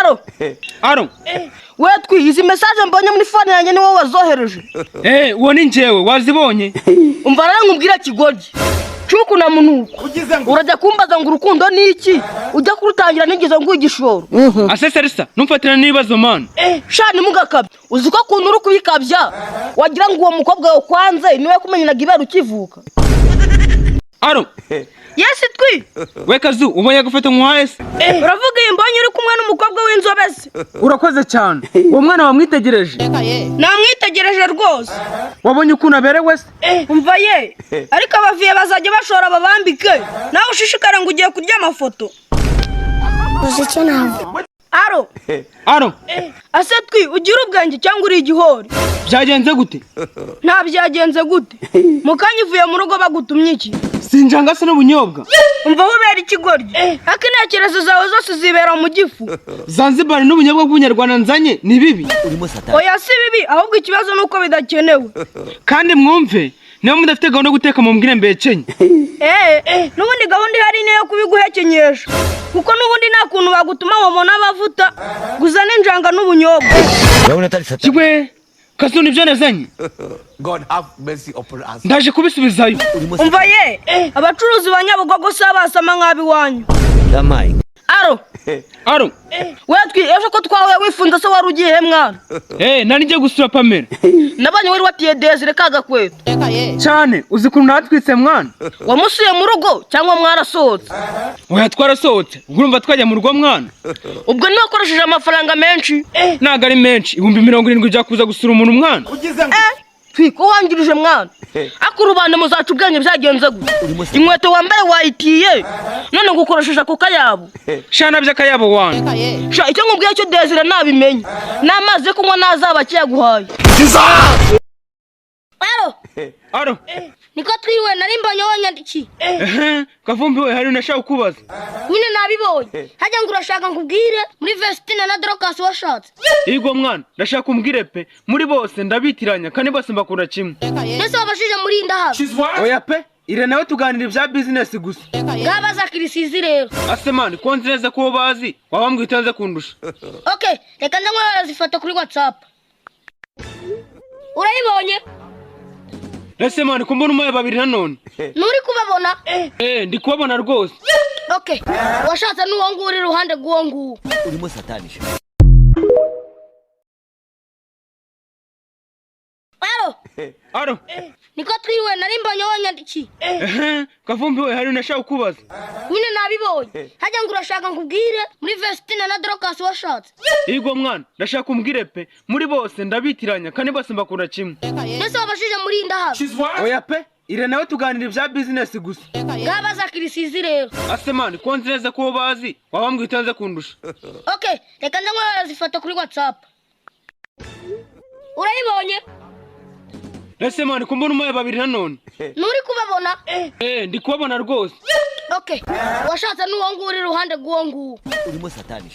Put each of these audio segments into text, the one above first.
Allo? Allo? We twi, izi message mbonye muri phone yanjye ni wowe wazohereje? Eh, uwo ni njyewe wazibonye. Umva rero nkubwira, kigoryi cuku na munuko, urajya kumbaza ngo urukundo ni iki? Ujya kurutangira nigeze nguha igishoro? Ase Serisa, numfatira n'ibibazo, man. Sha, ntimugakabye. Uzi ko ukuntu uri kubikabya wagira ngo uwo mukobwa wawe kwanze niwe kumenyeraga ibere ukivuka. Allo? Yes, twi. We Kazu, ubonye agafata nkuhaye se? Uravuga iyi mbonye uri kumwe n'umukobwa w'inzobe se? Urakoze cyane. Uwo mwana wamwitegereje? Namwitegereje rwose. Wabonye ukuntu aberewe se? Umva ye, ariko abaviye bazajya bashora babambike, nawe ushishikare ngo ugiye kurya amafoto. Uzi icyo navuga? Allo? Allo? Ase twi, ugira ubwenge cyangwa uri igihori? Byagenze gute? Nta byagenze gute? Mu kanya uvuye mu rugo bagutumye iki? Sinjanga se n'ubunyobwa. Umva aho ubera ikigoryi, ariko intekerezo zawe zose zibera mu gifu. Zanzibar n'ubunyobwa bw'ubunyarwanda nzanye ni bibi? Oya, si bibi, ahubwo ikibazo ni uko bidakenewe. Kandi mwumve, niba mudafite gahunda yo guteka mumbwire mbekenye. Eee, n'ubundi gahunda ihari niyo kubiguhekenyesha, kuko n'ubundi nta kuntu bagutuma ngo mbone amavuta gusa n'injanga n'ubunyobwa. Urabona atari satani. Kigwe Kazu, nibyo nazanye. God have mercy upon us. Ndaje kubisubizayo. Umva ye, abacuruzi ba Nyabugogo si abasama nk'ab'iwanyu. Yampaye. Allo? Allo? We twi, ejo ko twahuye wifunze se, wari ugiye he, mwana? Eh, nari ngiye gusura Pamela. Nabonye wari watiye Desire ka gakweto. Cyane, uzi ukuntu natwitse, mwana. Wamusuye mu rugo cyangwa mwarasohotse? Oya, twarasohotse. Ubwo urumva twajya mu rugo, mwana? Ubwo niba wakoresheje amafaranga menshi? Ntabwo ari menshi, 70,000 byakuza gusura umuntu, mwana. Twi, ko wangirije, mwana, ariko rubanda muzaca ubwenge. Byagenze gute? Inkweto wambaye wayitiye, none ngo ukoresheje ako kayabo? Shana by'akayabo, wana. Sha, icyo nkubwiye cyo, Desire nabimenye n'amazi yo kunywa ntazaba akiyaguhaye. Allo? Allo? Niko twiriwe, nari mbonye wanyandikiye. Ehe, Kavumbi we, hari nashaka kubaza. Nyine nabibonye. Hajya ngo urashaka nkubwire muri Vestina na Dorcas washatse? Yego mwana, ndashaka umbwire pe. Muri bose ndabitiranya kandi bose mbakunda kimwe. Mbese wabashije muri ndahabi? Oya pe, ire nawe tuganira ibya business gusa. Bwabaza Kirisizi rero. Ase man, ko nzi neza ko uwo bazi, wabambwiye utanze kundusha. Okay, reka nza nkohereza ifoto kuri WhatsApp. Urayibonye? Ese man, ko mbona umaye babiri nanone? Nturi kubabona? Eh, ndi kubabona rwose. Okay, washatse n'uwo nguwo uri iruhande rw'uwo nguwo. Urimo satani. Allo? Allo? Niko twiriwe, nari mbonye wanyandikiye. Ehe, Kavumbi we, hari nashaka kubaza. Nyine nabibonye. Hajya ngo urashaka nkubwire muri Vestina na Dorcas washatse? Yego mwana, ndashaka umbwire pe. Muri bose ndabitiranya kandi bose mbakunda kimwe. Mbese wabashije muri ndahabi? Oya pe, ire nawe tuganira ibya business gusa. Bwabaza Kirisizi rero. Ase man, ko nzi neza ko uwo bazi, wabambwiye utanze kundusha. Okay, reka nza nkohereza ifoto kuri WhatsApp. Urayibonye? Ese man, ko mbona umaye babiri nanone? Nturi kubabona? Eh, ndi kubabona rwose. Okay, washatse n'uwo nguwo uri iruhande rw'uwo nguwo. Urimo satani.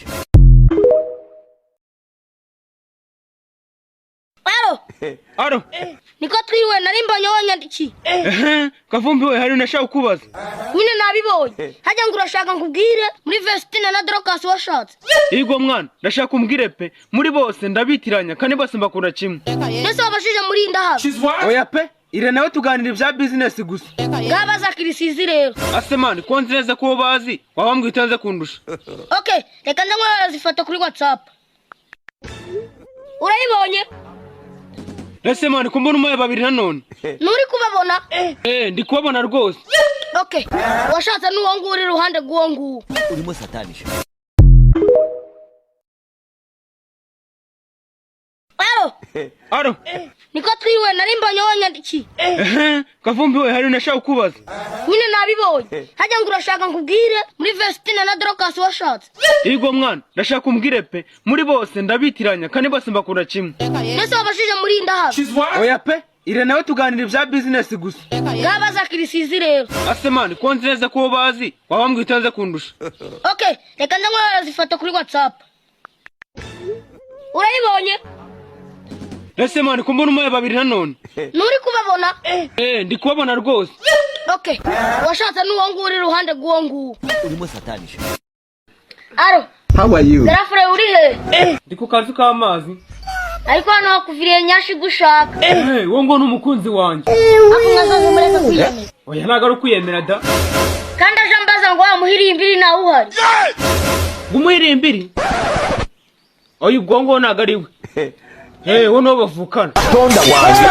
Allo? Allo? Niko twiriwe, nari mbonye wanyandikiye. Ehe, Kavumbi we, hari nashaka kubaza. Nyine nabibonye. Hajya ngo urashaka nkubwire muri Vestina na Dorcas washatse? Yego mwana, ndashaka umbwire pe. Muri bose ndabitiranya kandi bose mbakunda kimwe. Mbese wabashije muri ndahabi? Oya pe, ire nawe tuganira ibya business gusa. Bwabaza Kirisizi rero. Ase man, ko nzi neza ko uwo bazi, wabambwiye utanze kundusha. Okay, reka nza nkohereza ifoto kuri WhatsApp. Urayibonye? Ese man, ko mbona umaye babiri nanone? Nturi kubabona? Eh, ndi kubabona rwose. Okay, washatse n'uwo nguwo uri iruhande rw'uwo nguwo. Urimo satani. Allo? Allo? Niko twiriwe, nari mbonye wanyandikiye. Ehe, Kavumbi we, hari nashaka kubaza. Nyine nabibonye. Hajya ngo urashaka nkubwire muri Vestina na Dorcas washatse? Yego mwana, ndashaka umbwire pe. Muri bose ndabitiranya kandi bose mbakunda kimwe. Mbese wabashije muri ndahabi? Oya pe, ire nawe tuganira ibya business gusa. Bwabaza Kirisizi rero. Ase man, ko nzi neza ko uwo bazi, wabambwiye utanze kundusha. Okay, reka nza nkohereza ifoto kuri WhatsApp. Urayibonye? Ese man, ko mbona umaye babiri nanone? Nturi kubabona? Eh, ndi kubabona rwose. Okay, washatse n'uwo nguwo uri iruhande rw'uwo nguwo. Urimo satani. Allo? How are you? Garafure, uri he? Ndi ku kazu k'amazi. Ariko hano hakuviriye nyashi gushaka. Eh, wo ngo ni umukunzi wanjye. Ariko mwazaze mureka kwiyemeza. Oya, ntabwo ari ukwiyemera da. Kandi aje ambaza ngo wamuhiriye imbiri nawe uhari. Ngo umuhiriye imbiri? Oya, ubwo ngo ntabwo ari we. Eh, wo niwo bavukana. Tonda wanjye.